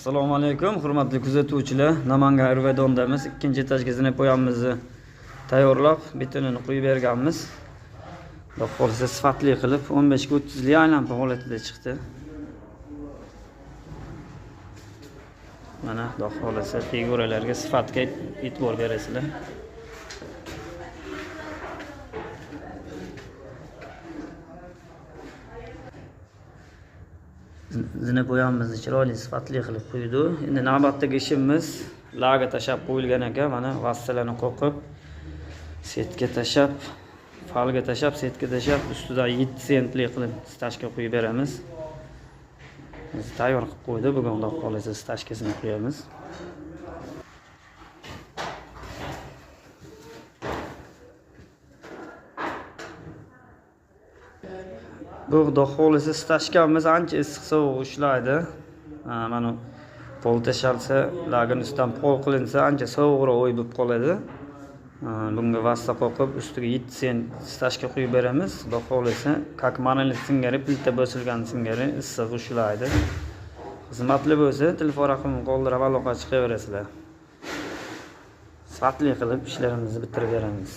Assalomu alaykum, hurmatli kuzatuvchilar. Namangan Irvedondamiz. Ikkinchi etajga zinapoyamizni tayyorlab, betonini quyib berganmiz. Xudo xohlasa sifatli qilib 15 ga 30 lik aylanpa holatida chiqdi. Mana xudo xohlasa figuralarga, sifatga e'tibor berasizlar. Zinapoyamizni chiroyli sifatli qilib quydi. Endi navbatdagi ishimiz laga tashab qo'yilgan ekan. Mana vassalarni qoqib, setka tashab, falga tashab, setka tashab, ustidan 7 sentli qilib stashka quyib beramiz. Biz tayyor qilib qo'ydi. Bugun xudo xohlasa stashkasini qo'yamiz. Bu xudo xohlasa stashkamiz ancha issiq sovuq ushlaydi. Mana pol tashalsa, lagin ustidan pol qilinsa ancha sovuqroq o'y bo'lib qoladi. Bunga vassa qoqib ustiga 7 sent stashka quyib beramiz. Xudo xohlasa, kak monolit singari, plita bosilgan singari issiq ushlaydi. Xizmatli bo'lsa, telefon raqamini qoldirib aloqa chiqaverasizlar. Sifatli qilib ishlarimizni bitirib beramiz.